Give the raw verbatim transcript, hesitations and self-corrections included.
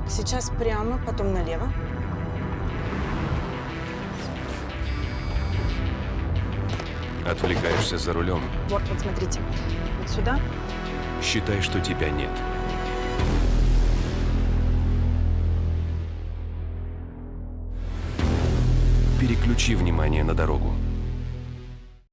Сейчас прямо, потом налево. Отвлекаешься за рулем. Вот, вот смотрите. Вот сюда. Считай, что тебя нет. Переключи внимание на дорогу.